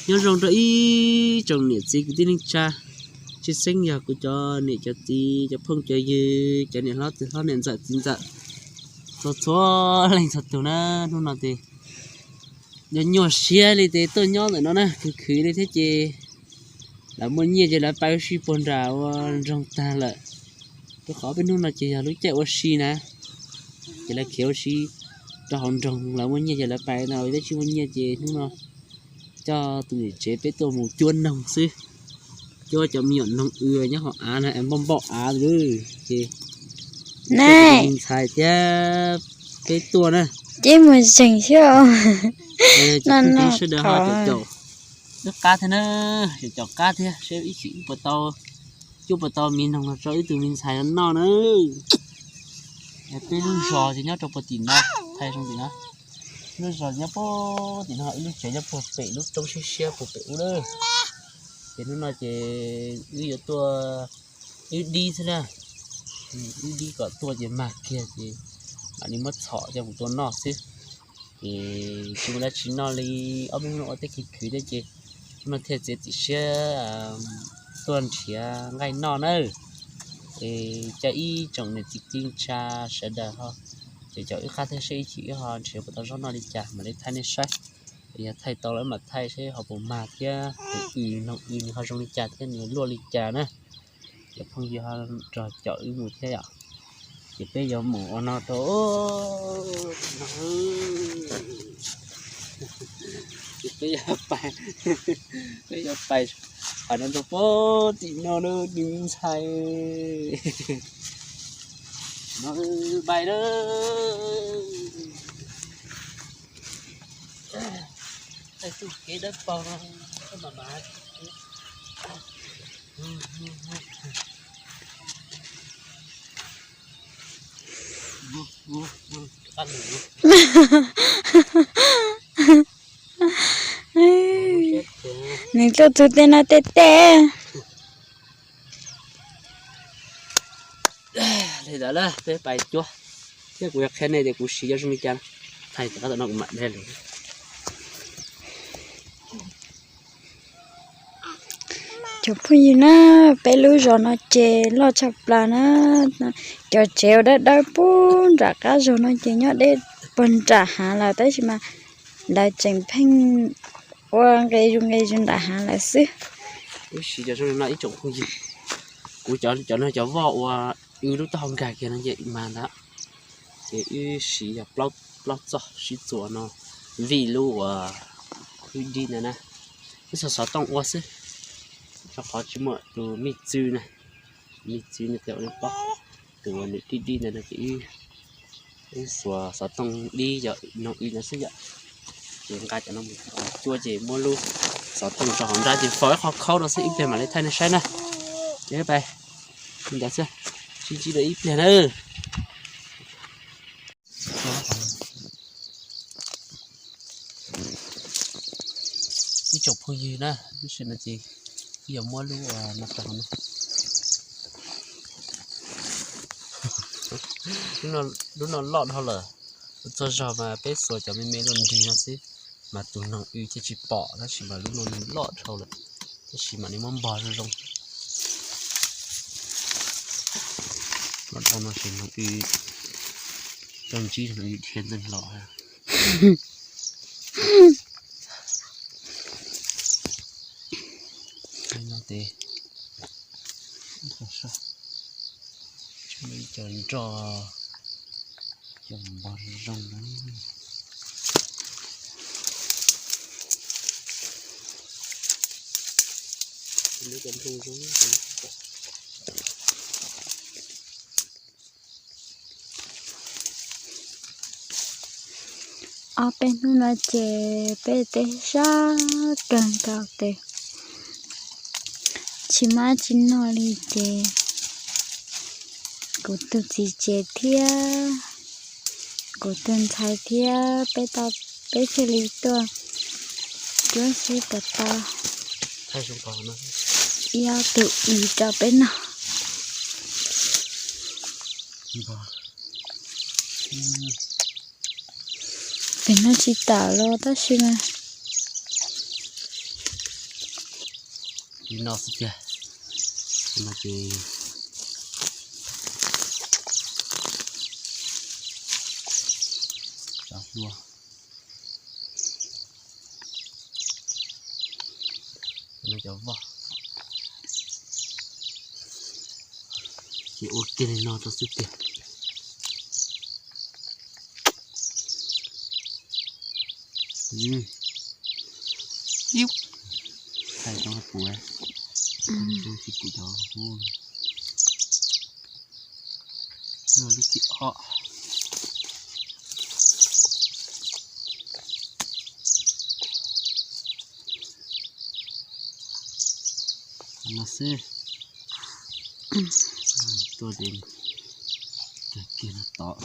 Nyob zoo rau ib tsoom niam txiv kwv tij neej tsa, tshwj xeeb yog kuv cov niam cov txiv, cov phooj cov ywg, cov niam hlob txiv hlob, niam ntxawm txiv ntxawm, txhua txhua leej txhua tus na. Hnub no ces nyuaj nyuaj siab li ces tuaj nyob ntawm no na, khwv khwv li thiab ces lawv muaj nyiaj ces lawv pais ua si puag nram ua nroog tag lawm. Rau qhov peb hnub no ces yog lub caij ua si na, ces lawv khiav ua si rau hauv nroog, lawv muaj nyiaj ces lawv pais no, tab tsis muaj nyiaj ces hnub no coj tus niam tsev peb tuaj mus cuab noog xwb. Cuab cov me nyuam noog w nyob hauv av na, npauj npauj av lawm ces ne, ntxhais thiab peb tuaj na. Ces mus tseem xwb. Sawv daws ho caum caum wb qab thiab na, caum caum qab thiab seb ib chim wb puas tau, wb puas tau miv noog los rau wb tus me ntxhais no noj na. Peb lub zos ces nyob rau puag tim no, thaij zoo tim no. Lub zos nyob puag tim no, wb lub tsev nyob puag pem lub roob siab siab puag pem ub lawm. Ces hnub no ces wb yuav tuaj, wb dib xwb na, wb dib kom tuaj ces mag kiag ces mam li muab txhom coj mus tua noj xwb. Ces tsis muaj dab tsi noj li, ob peb hnub no ua teb khwv khwv thiab ces hnub no thiaj txiav txim siab tuaj nrhiav nqaij noj na. Es caw ib tsoom niam txiv kwv tij neej tsa sawv daws ho caum caum wb qab thiab seb ib chim wb ho nrhiav puas tau zaub noj li cas mam li thaij nej saib. Yog thaij tau lawm mam thaij seb ho puas mag thiab tus w, noog w nws ho zoo li cas thiab nws luaj li cas na. Cov phooj ywg ho nrog caum wb mus thiab yom. Ces peb yuav mus ua no rau, ces peb yuav pais, peb yuav pais, pais no rau puag tim no na, tus me ntxhais. No, pais na. Thaij txoj kev dawb paug no, mam mam. Nws tuaj txug tej no tej tej. Li ntawd na, peb pais cuab thiab kuv yuav qhia nej tias kuv siv cov zoo li cas. Thaij rov qab tom no kuv mam de lawm. Cov phooj ywg na, peb lub zos no ces loj tshaj plaws na. Cov tsev uas dawb dawb puag nram qab zos no ces nyob deb puag nram hav lawm, tab sis mas lawv tseem pheej ua nqe zus nqe zus nram hav lawm xwb. Wb siv cov zoo li no ib tsoom phooj ywg, kuv cov, cov no cov voj uas wb lub taub hau nkag kiag no ces mas ntag. Ces wb siv yog plaub txoj sib txuas no, vij lub uas wb dib ntawd na. Wb xuas xov tooj ua xwb, rau qhov tsis muaj tus mij txwv na, mij txwv no tes ua pob, tus uas nws dib dib ntawd no ces wb xuas xov tooj dib yog noog w no xwb yom. Ces nqa cov no mus cuab ces muab lub xov tooj rau hauv nrab ces faus ib qho khaub rau xwb, ib pliag mam li thaij nej saib na. Ces pais li ntawd xwb, sib ntsib dua ib pliag na. Ib tsoom phooj ywg na, lub sij hawm no ces wb yuav muab lub no rau hauv no. Lub no loj dhau lawm, txog zog mas peb xuas cov me me luaj nrig no xwb, mas tus noog w thiaj tsis pom, tab sis mas lub no nws loj dhau lawm, tab sis mam li muab npog zoo zoo. Loj dhau no ces noog w, coj ntsib noog w dhia ntxeeg los. Tes, cov nroj, cov npog zoo zoo. Ob peb hnub no ces peb tej sab kawg nkaus tes tsis muaj tsi noj li ces kuv tus txiv tsev thiab kuv tus ntxhais thiab peb tau, peb thiaj li tuaj cuab seb puas tau ib ob tug w rau peb noj. Pem no tsis tawm los tab sis mas Li no xwb tiag. No ces cov hlua, no cov voj. Ces ua kiag li no rau xwb tiag. Thaij rau puas, tsis kuv cov hu. Lub thib ob. No xwb. Tuaj ces kiag no tod.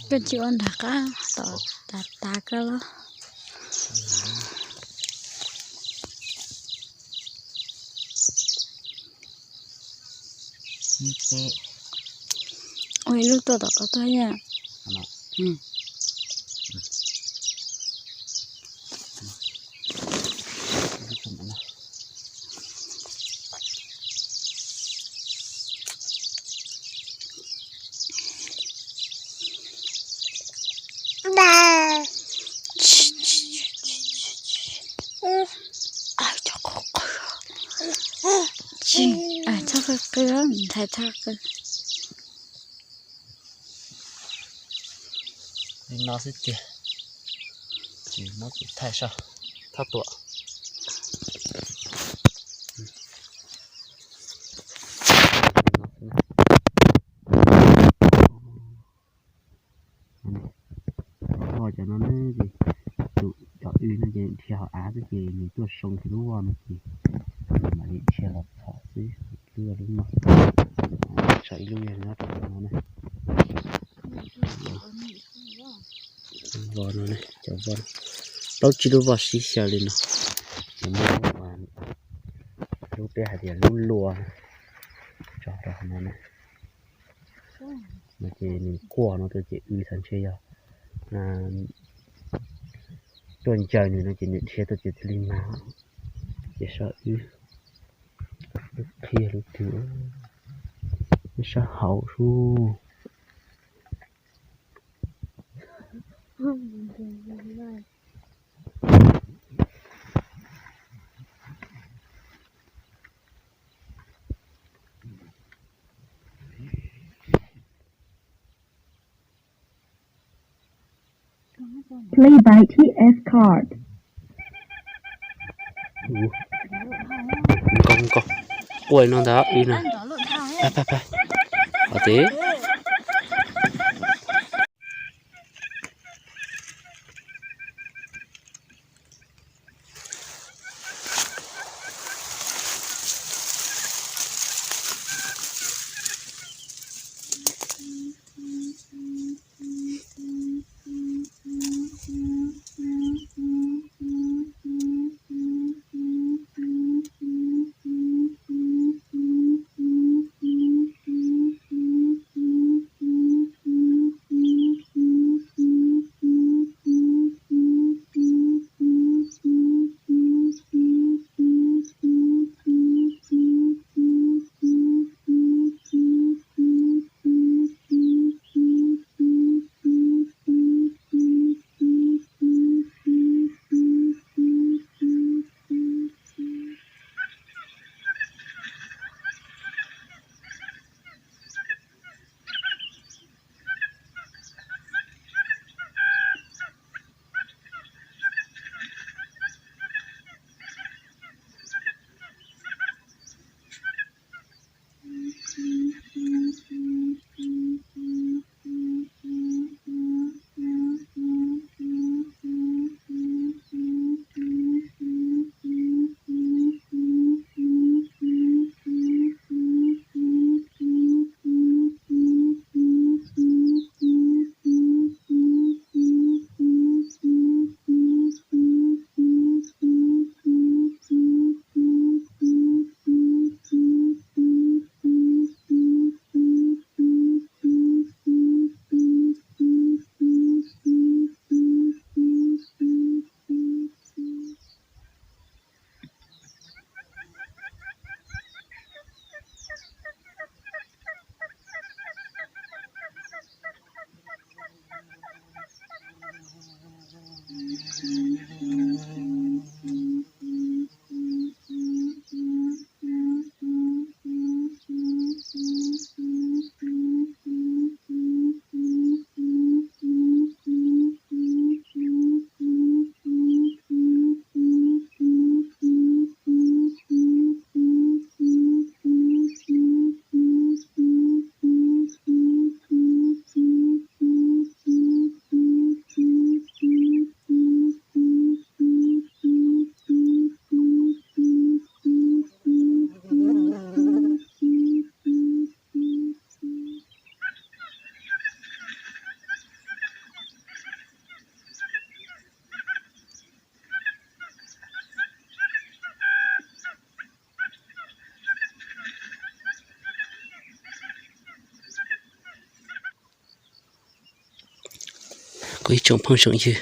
Koj tsis ua nram qab tom tas tas koj los. Ua ib lub tuaj tom qab tuaj yom. Txhob qw qw, ntshai txhob qw. Li no xwb tiag. Ces muab kuv thaij saib, thaij tuaj. Voj cov no ne, ces tus cov w no ces dhia hauv av xwb ces nws tuaj soo kiag lub voj no ces mam li dhia los txhom xwb. Lub lub no, tshuav ib lub nyob rau no ne. Voj no ne, cov voj, plaub tsib lub voj sib xyaw li no. Ces muab lub peb hais tias lub lua tso rau hauv no ne. No ces nws quaj no ces w txhais ntshe yog tuaj ncaws nws no ces nws dhia tuaj ces thiaj li mag. Ces saib wb qhia lub twg, wb sab hauv sub. Pay by T S card. Nkaus nkaus, quaj li no ntag ib no. Pab pab pab, qhov tid. Kuv ib tsoom phooj tsoom ywg,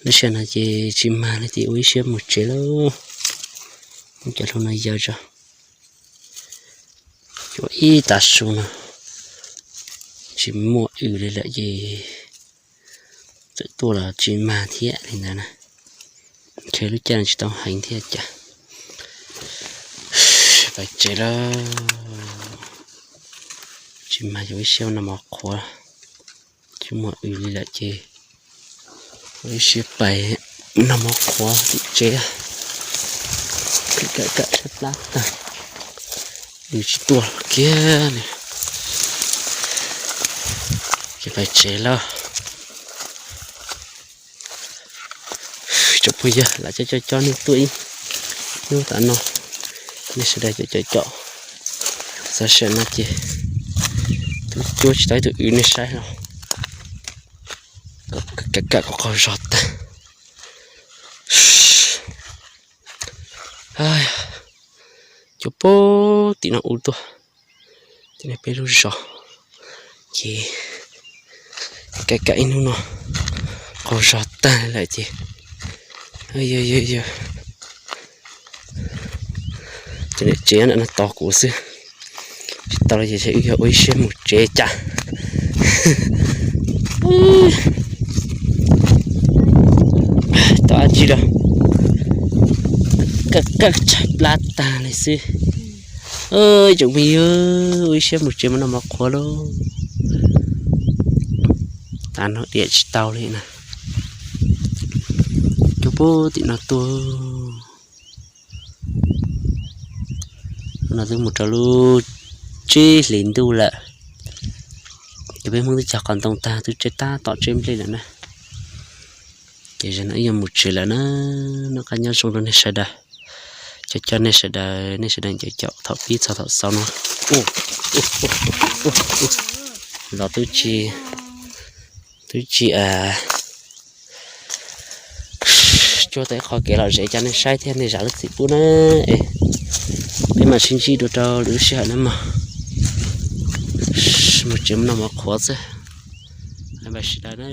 lub sij hawm no ces tsis mag li ces ua ib siab mus tsev lauj. Muab cov hlua no yaws tso. Cov ib tav su no tsis muaj w li lawm ces txawm tuaj los tsis mag thiab li ntawd na. Ntshe lub caij no tsis tau heev thiab cas. Pais tsev lawm. Tsis mag ces ua ib siab noj mov qhuav. Tsis muaj w li lawm ces ua ib siab pais noj mov qhuav tim tsev. Kam kam tshaib plab tag, w tsis tuaj kiag li. Ces pais tsev lawm. Tsoom phooj ywg, lam coj coj coj nej tuaj ib hnub tom no, nej sawv daws caum caum caum. Txog sij hawm no ces twb cuab tsis tau ib tug w nej saib los. Kam kam kom qaug zog tag. Cov pem tim no u tuaj, tim no peb lub zos ces kam kam ib hnub no qaug zog tag lawm ces yog yog yog ces niam tsev no tos kuv xwb. Tsis tau li ces wb yog ua ib siab mus tsev cas. Tau dab tsi rau, kaj kaj tshaib plab tag li xwb. Tsoom phooj ywg, ua ib siab mus tsev mus noj mov qhuav lauj. Tav no diam tsis tau li na. Cov pem tim no tuaj. No twb mus rau lub tsib hlis ntuj lawm. Ces peb Hmoob twb cog qos ntoo tag twb tseb tab tom tseb nplej lawm na. Ces zaum no wb yuav mus tsev lawm na. Noj qab nyob zoo rau nej sawv daws. Cov coj nej sawv daws, nej sawv daws caum caum thaum pib txog thaum xaus no. Los twb tsis, twb tsis cuag tau ib qho kev lom zem coj nej saib thiab nej zam lub txim pub na. Es peb mam sib ntsib dua rau lwm lub sij hawm na mog. Mus tsev mus noj mov qhuav xwb. Bye bye sawv daws na.